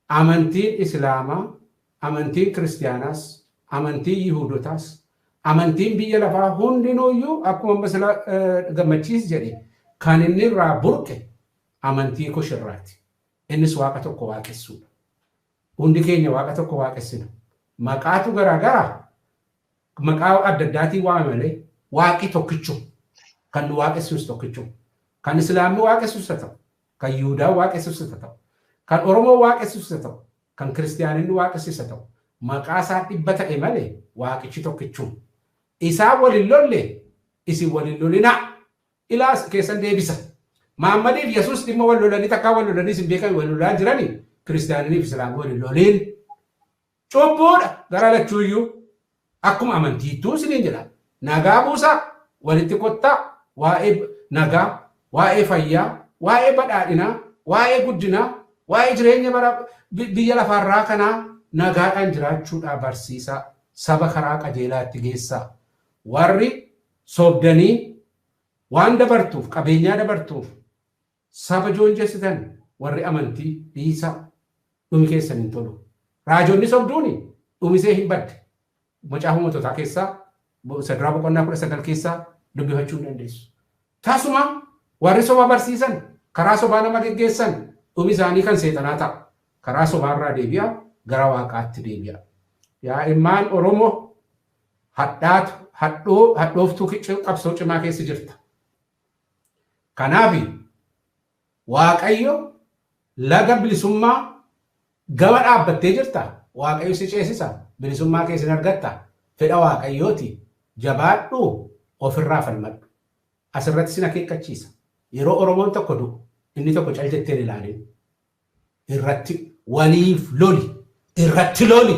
amantiin islaamaa, amantiin kiristiyaanaas, amantiin yihuudotaas, amantiin biyya lafaa hundinuuyyuu akkuma amma sila Gammachiis jedhe kan inni irraa burqe amantii kushirraati. Innis waaqa tokko waaqessuudha. Hundi keenya waaqa tokko waaqessina. Maqaatu garaagaraa maqaa adda addaatiin waamame malee waaqi tokkichu kan nu waaqessus tokkichu. Kan Islaamni waaqessus haa ta'u, kan Yihudaa waaqessus haa ta'u, kan Oromoo waaqessus haa ta'u, kan Kiristiyaaninni waaqessus haa ta'u, maqaa isaa 100 ta'e malee waaqichi tokkichuma. Isaan waliin lolle isin waliin lolinaa. Ilaas keessan deebisa. Mahammadiif Yesuus dhimma wal lolanii takkaa wal lolanii isin beekan wal lolaa jiranii Kiristiyaaniniif Islaamni waliin loliin. Cubbuudha gara lachuuyyuu akkuma amantiittuu isiniin jedha. Nagaa buusaa walitti kottaa waa'ee nagaa, waa'ee fayyaa, waa'ee badhaadhinaa, waa'ee guddinaa, waa'ee jireenya bara biyya lafaarraa kanaa nagaadhaan jiraachuudhaa barsiisaa saba karaa qajeelaatti geessaa. Warri sobdanii waan dabartuuf qabeenyaa dabartuuf saba joonjessitan warri amantii dhiisaa dhumi keessan hin tolu. Raajonni sobduuni dhumisee hin badde. Macaafa Moototaa keessaa saduraa boqonnaa 19 keessaa dubbifachuu hin dandeessu. Tasuma warri soba barsiisan karaa sobaa nama geggeessan dhumi isaanii kan seexanaa ta'a. Karaa sobaarraa deebi'a gara waaqaatti deebi'a. Yaa ilmaan Oromoo hadhooftuu qabsoo cimaa keessa jirta. Kanaaf Waaqayyo laga bilisummaa gama dhaabbattee jirta. Waaqayyo si ceesisa. Bilisummaa keessa hin argatta. Fedha Waaqayyooti. Jabaadhu ofirraa falmadhu. Asirratti sin akeekkachiisa. Yeroo Oromoon tokko du'u inni tokko cal jettee hin ilaalin. Irratti waliif loli. Irratti loli.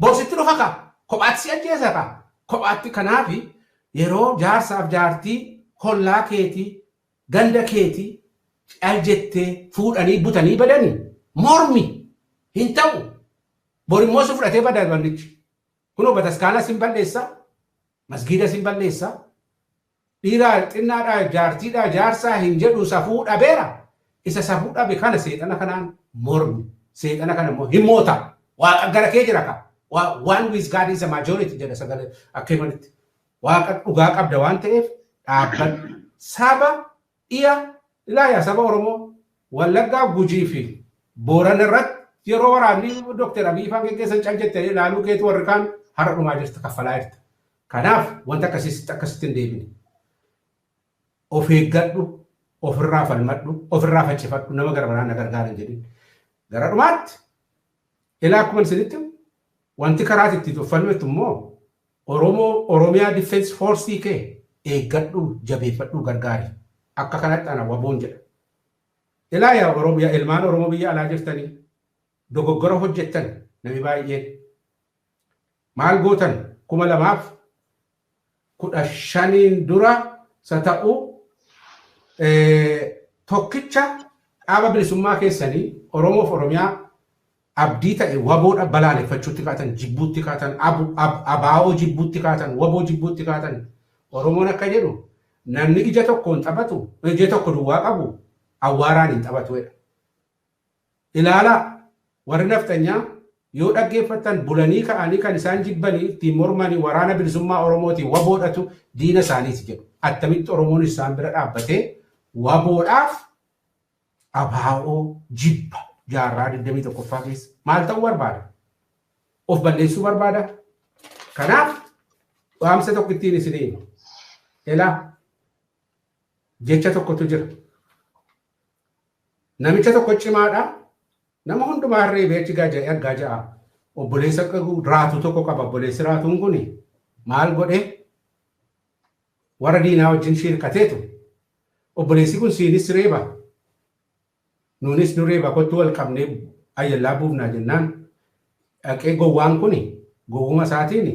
Boositti dhufa kaa. Kophaatti si ajjeesa kaa. Kophaatti kanaafi yeroo jaarsaaf jaartii hollaa keetii ganda keetii cal jettee fuudhanii butanii badanii mormi hin ta'u. Borimmoo si fudhatee bada bandichi. Kunoo bataskaana sin balleessa, masgiida sin balleessa. Dhiiraa xinnaadhaa jaartiidhaa jaarsaa hin jedhu safuu dhabeera. Isa safuu dhabe kana seexana kanaan mormi. Seexana kana immoo hin moota. Waaqa gara kee jira ka. One with God is a majority jedha sagalee akka himanitti. Waaqa dhugaa qabda waan ta'eef dhaabbadhu. Saba dhiya ilaayaa saba Oromoo Wallaggaa Gujii fi Booran irratti yeroo waraanni Dookter Abiy faan geggeessan cal jettee ilaaluu keetu warri kaan har'a dhumaa jirta kaffalaa jirta. Kanaaf wanta akkasitti akkasitti hin deebine. Of eeggadhu, ofirraa falmadhu, ofirraa faccifadhu, nama gara biraan na gargaara hin jedhin. Gara dhumaatti ilaa akkuma isinitti wanti karaa itti tuffannu immoo Oromoo Oromiyaa Defense Force kee eeggadhu, jabeeffadhu, gargaari. Akka kanatti ana waboon jedha. Ilaa yaa Oromiyaa ilmaan Oromoo biyya alaa jirtanii dogoggora hojjettan namni baay'een maal gootan 2015 dura sa ta'u tokkicha dhaaba bilisummaa keessanii Oromoof Oromiyaa abdii ta'e waboodha balaaleffachuutti kaatan, jibbuutti kaatan, abaa'oo jibbuutti kaatan, waboo jibbuutti kaatan. Oromoon akka jedhu namni ija tokkoon taphatu, ija tokko duwwaa qabu awwaaraan hin taphatu jedha. Ilaalaa warri naftanyaa yoo dhaggeeffattan bulanii ka'anii kan isaan jibbanii ittiin mormanii waraana bilisummaa Oromootiin waboodhatu diina isaaniiti jedhu. Attamitti Oromoon isaan bira dhaabbatee waboodhaaf abaa'oo jibba jaarraa 21ffaa keessa maal ta'uu barbaada? Of balleessuu barbaada? Kanaaf dhaamsa tokko ittiin isin hima. Ilaa jecha tokkotu jira. Namicha tokko cimaadha. Nama hundumaa harree beechi gaaja'ee argaa ja'a. Obboleessa raatuu tokko qaba. Obboleessi raatuun kun maal godhe? Warra diinaa wajjin shirkateetu. Obboleessi kun siinis reeba. Nuunis nu reeba kottuu wal qabnee ayyallaa buufnaa jennaan. Dhaqee gowwaan kun gowwuma isaatiin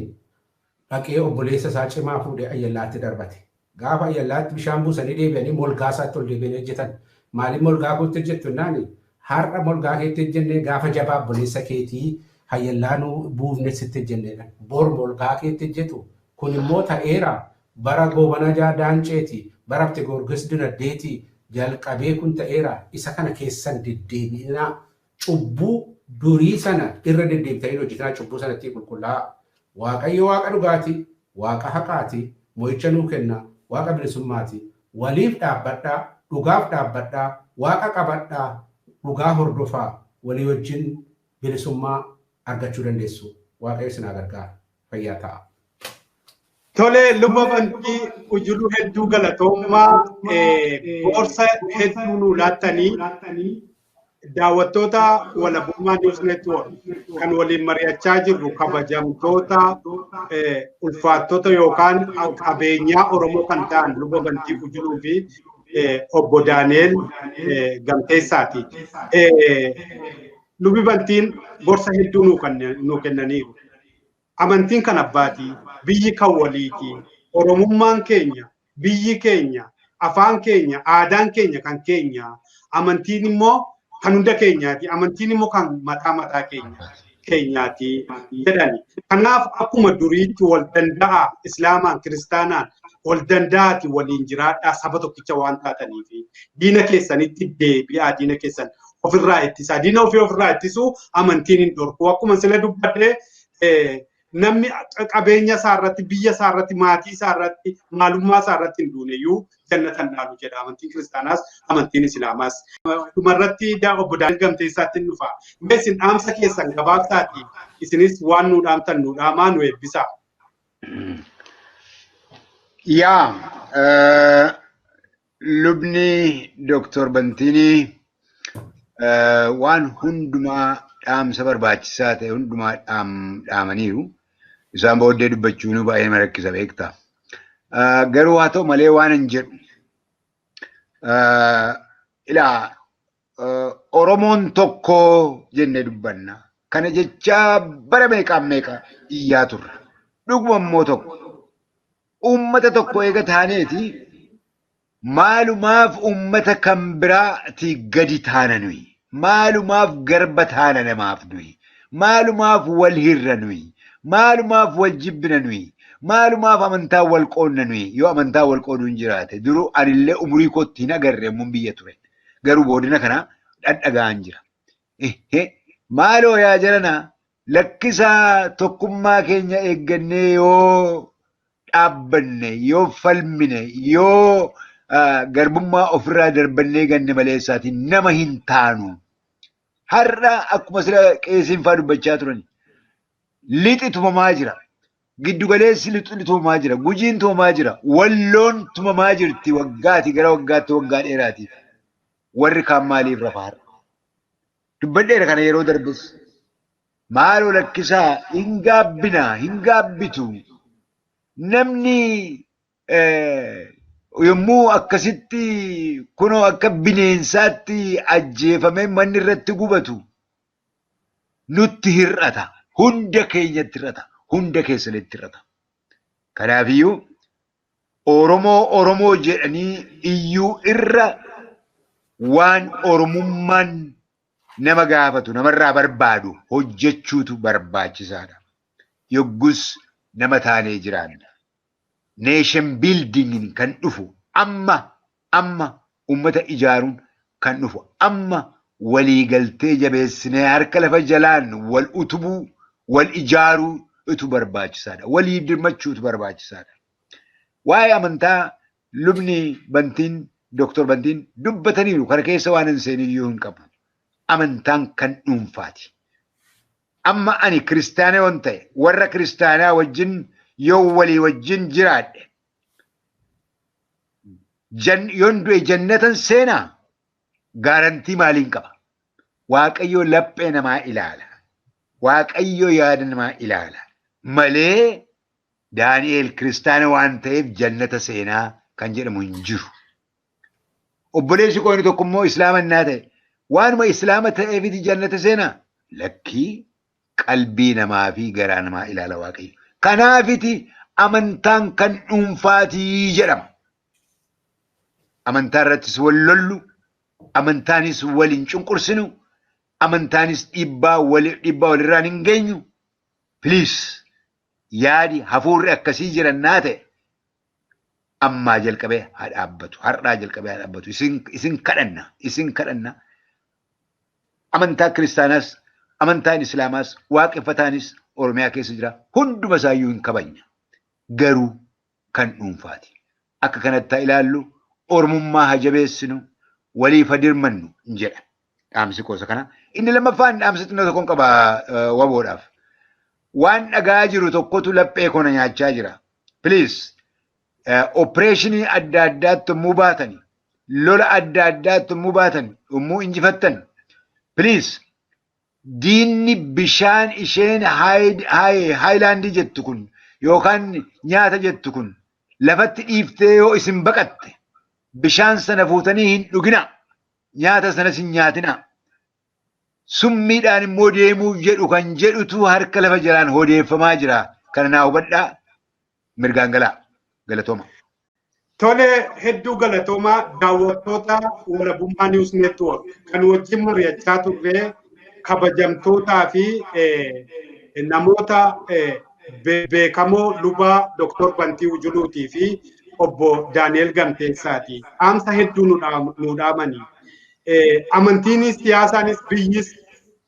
dhaqee obboleessa isaa cimaa fuudhee ayyallaatti darbate. Gaafa ayyallaatti bishaan buusanii deebi'anii molgaa isaatti ol deebi'anii hojjetan. Maaliif molgaa kootti hojjettu jennaani? Har'a molgaa keetti hojjennee gaafa jabaa obboleessa keetii ayyallaa nu buufne sitti hojjenneedha. Bor molgaa keetti hojjetu. Kun immoo ta'eera bara Goobana Daanceeti, bara Abte Goorgis Dinaddeeti jalqabee kun ta'eera. Isa kana keessan deddeebi'inaa cubbuu durii sana irra deddeebitanii hojjetanaa cubbuu sanatti qulqullaa'aa. Waaqayyo waaqa dhugaati, waaqa haqaati, mo'icha nuu kenna, waaqa bilisummaati. Waliif dhaabbadhaa, dhugaaf dhaabbadhaa, waaqa qabadhaa, dhugaa hordofaa, walii wajjin bilisummaa argachuu dandeessu. Waaqayyo isin haa gargaaru. Fayyaa ta'a. Tole luba Bantii Ujuluu hedduu galatoomaa gorsa hedduu nuu laattanii daawwattoota Walabummaa News Network kan waliin mari'achaa jirru kabajamtoota ulfaattota yookaan qabeenyaa Oromoo kan ta'an luba Bantii Ujuluu fi obbo Daani'el Gamteessaati. Lubi Bantiin gorsa hedduu nuu kennaniiru. Amantiin kan abbaatii, biyyi kan waliiti, Oromummaan keenya, biyyi keenya, afaan keenya, aadaan keenya kan keenya, amantiin immoo kan hunda keenyaati, amantiin immoo kan mataa mataa keenyaati jedhani. Kanaaf akkuma duriitti wal danda'a Islaamaan, Kiristaanaan wal danda'aati waliin jiraadhaa saba tokkicha waan taataniif diina keessanitti deebi'aa diina keessan ofirraa ittisaa. Diina ofii ofirraa ittisuu amantiin hin dhorku. Akkuma sila dubbadhee namni qabeenya isaa irratti, biyya isaa irratti, maatii isaa irratti, maalummaa isaa irratti hin duuneyyuu jannatan dhaalu jedha. Amantiin kiristaanaas, amantiin islaamaas. Dhumarratti obbo Daani'el Gamteessaatti hin dhufa. Mee isin dhaamsa keessan gabaabsaati. Isinis waan nuu dhaamtan nuu dhaamaa nu eebbisaa. Yaa lubni Dooktor Bantiinii waan hundumaa dhaamsa barbaachisaa ta'e hundumaa dhaamaniiru. Isaan booddee dubbachuun baay'ee nama rakkisa beektaa. Garuu haa ta'u malee waan hin jedhu. Ilaa Oromoon tokko jennee dubbanna. Kana jechaa bara meeqaan meeqa iyyaa turre. Dhuguma immoo tokko. Uummata tokko eega taaneeti maalumaaf uummata kan biraatii gadi taana nuyi. Maalumaaf garba taana namaaf nuyi. Maalumaaf wal hirra nuyi. Maalumaaf wal jibbina nuyi. Maalumaaf amantaa wal qoodna nuyi. Yoo amantaa wal qooduun jiraate duruu anillee umurii kootti hin agarre immoo biyya ture. Garuu boodina kana dhadhaga'an jira. Maaloo yaa jarana lakkisaa tokkummaa keenya eeggannee yoo dhaabbanne yoo falmine yoo garbummaa ofirraa darbannee ganne maleessaatiin nama hin taanu. Har'a akkuma sila qeesiin fa'aa dubbachaa turan lixi tumamaa jira. Giddugaleessi lixi tumamaa jira. Gujiin tumamaa jira. Walloon tumamaa jirti waggaati gara waggaatti waggaa dheeraatiif. Warri kaan maaliif rafa har'a? Dubbadheera kana yeroo darbes. Maaloo lakkisaa hin gaabbinaa hin gaabbitu. Namni yommuu akkasitti kunoo akka bineensaatti ajjeefamee manni irratti gubatu nutti hir'ata. Hunda keenyatti hir'ata. Hunda keessanitti hir'ata. Kanaafiyyuu Oromoo Oromoo jedhanii iyyuu irra waan Oromummaan nama gaafatu namarraa barbaadu hojjechuutu barbaachisaadha. Yoggus nama taanee jiraanna. Nation building kan dhufu amma amma uummata ijaaruun kan dhufu amma waliigaltee jabeessinee harka lafa jalaan wal utubuu wal ijaaruu itu barbaachisaadha. Walii dirmachuutu barbaachisaadha. Waa'ee amantaa lubni Bantiin Dooktor Bantiin dubbataniiru kana keessa waan hin seeniyyuu hin qabu. Amantaan kan dhuunfaati. Amma ani kiristaana yoon ta'e warra kiristaanaa wajjin yoo walii wajjin jiraadhe yoon du'e jannatan seenaa gaarantii maaliin qaba? Waaqayyo laphee namaa ilaala. Waaqayyo yaada namaa ilaala. Malee Daani'el kiristaana waan ta'eef jannata seenaa kan jedhamu hin jiru. Obboleessi koo inni tokko immoo islaama innaa ta'e waanuma islaama ta'eefiti jannata seenaa lakkii qalbii namaa fi garaa namaa ilaala Waaqayyo. Kanaafiti amantaan kan dhuunfaatii jedhama. Amantaa irrattis wal lollu, amantaanis wal hin cunqursinu, amantaanis dhiibbaa walirraan hin geenyu. Please yaadi hafuurri akkasii jirannaa ta'e ammaa jalqabee haa dhaabbatu. Har'aa jalqabee haa dhaabbatu. Isin kadhanna. Isin kadhanna. Amantaa kiristaanaas, amantaan islaamaas, waaqeffataanis Oromiyaa keessa jira. Hunduma isaayyuu hin kabajna. Garuu kan dhuunfaati. Akka kanatti haa ilaallu, Oromummaa haa jabeessinu, waliif haa dirmannu jedha. Dhaamsi qoosa kana. Inni lammaffaan dhaamsi xinnoo tokkoon qaba waboodhaaf. Waan dhagaa jiru tokkotu laphee kona nyaachaa jira. Please, opereeshinii adda addaatti yommuu baatani, lola adda addaatti yommuu baatan, yommuu injifattan, please, diinni bishaan isheen haayilaandii jettu kun yookaan nyaata jettu kun lafatti dhiiftee yoo isin baqatte, bishaan sana fuutanii hin dhugina, nyaata sanas hin nyaatina. Summiidhaan immoo deemuuf jedhu kan jedhutu harka lafa jalaan odeeffamaa jira. Kana naa hubadhaa, mirgaan galaa. Galatooma. Tole, hedduu galatoomaa. Daawwattoota Walabummaa News Network, kan wajjin mari'achaa turre kabajamtootaa fi namoota beekamoo Lubaa Dr. Bantii Ujuluutii fi obbo Daani'el Gamteessaati. Dhaamsa hedduu nu dhaamanii. Amantiinis siyaasaanis biyyis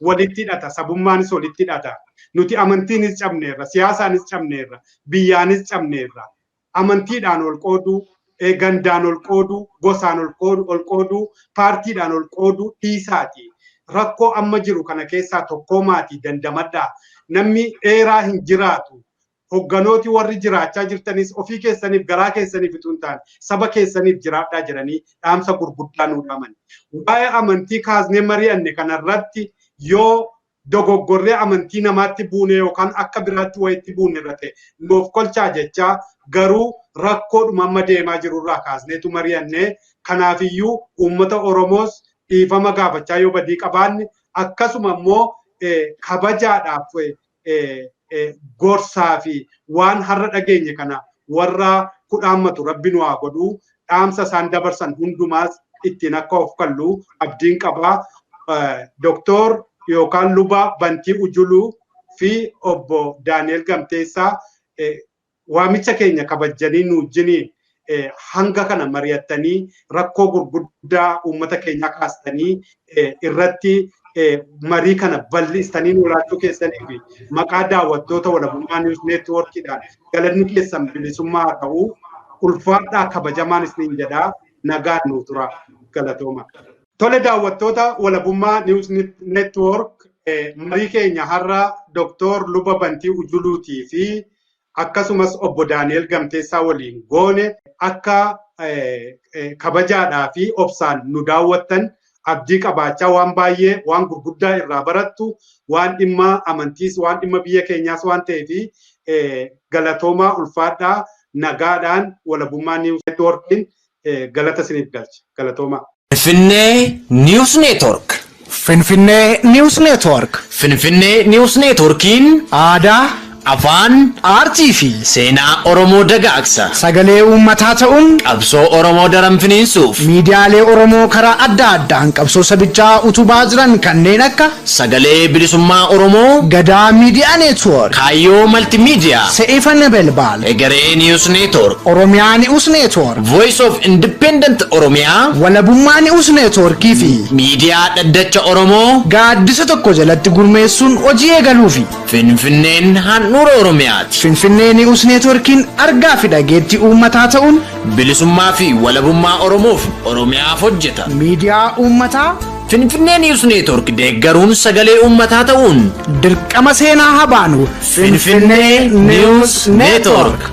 walitti hidhata, sabummaanis walitti hidhata. Nuti amantiinis cabneerra, siyaasaanis cabneerra, biyyaanis cabneerra. Amantiidhaan ol qooduu, gandaan ol qooduu, gosaan ol qooduu, paartiidhaan ol qooduu dhiisaati. Rakkoo amma jiru kana keessaa tokkoomaatii dandamadhaa. Namni dheeraa hin jiraatu. Hogganooti warri jiraachaa jirtanis ofii keessaniif, garaa keessaniif utuu hin taane, saba keessaniif jiraadhaa jedhanii dhaamsa gurguddaa nuu dhaaman. Waa'ee amantii kaasnee mari'anne kanarratti yoo dogoggorree amantii namaatti buune yookaan akka biraatti wayitti buune irra ta'e nuuf kolchaa jechaa, garuu rakkoodhuma amma deemaa jirurraa kaasneetu mari'anne. Kanaafiyyuu uummata Oromoos dhiifama gaafachaa yoo badii qabaanne, akkasuma immoo kabajaadhaaf gorsaa fi waan har'a dhageenye kana warra kudhaammatu Rabbi nu haa godhu. Dhaamsa isaan dabarsan hundumaas ittiin akka of kallu abdiin qabaa. Doktor yookaan Luba Bantii Ujuluu fi obbo Daani'el Gamteessaa, waamicha keenya kabajjanii nu wajjiniin hanga kana mari'attanii, rakkoo gurguddaa uummata keenyaa kaastanii, irratti marii kana bal'istanii nu laachuu keessanii fi maqaa daawwattoota Walabummaa News Networkiidhaan galanni keessan bilisummaa haa ta'u. Ulfaadhaa, kabajamaan isiniin jedhaa, nagaan nu tura, galatooma. Tole, daawwattoota Walabummaa News Network, marii keenya har'a Dooktor Luba Bantii Ujuluutii fi akkasumas obbo Daani'el Gamteessaa waliin goone akka kabajaadhaa fi obsaan nu daawwattan abdii qabaachaa, waan baay'ee, waan gurguddaa irraa barattu, waan dhimma amantiis, waan dhimma biyya keenyaas waan ta'eef, galatoomaa, ulfaadhaa, nagaadhaan. Walabummaa News Networkiin galata isiniif galcha, galatoomaa. Finfinnee News Network. Finfinnee News Network. Finfinnee News Networkiin aadaa, afaan, aartii fi seenaa Oromoo dagaagsa. Sagalee uummataa ta'uun qabsoo Oromoo daran finiinsuuf miidiyaalee Oromoo karaa adda addaan qabsoo sabichaa utubaa jiran kanneen akka Sagalee Bilisummaa Oromoo, Gadaa Miidiyaa Network, Kaayyoo Maltiimiidiyaa, Se'ifa Nebelbaal, Egeree News Network, Oromiyaa News Network, Voice of Independent Oromiyaa, Walabummaa News Networkii fi Miidiyaa Dhaddacha Oromoo gaaddisa tokko jalatti gurmeessuun hojii eegaluufi. Finfinneen handhuura Oromiyaati. Finfinnee News Networkiin argaa fi dhageettii uummataa ta'uun bilisummaa fi walabummaa Oromoof Oromiyaaf hojjeta. Miidiyaa uummataa Finfinnee News Network deeggaruun sagalee uummataa ta'uun dirqama seenaa haa baanu. Finfinnee News Network.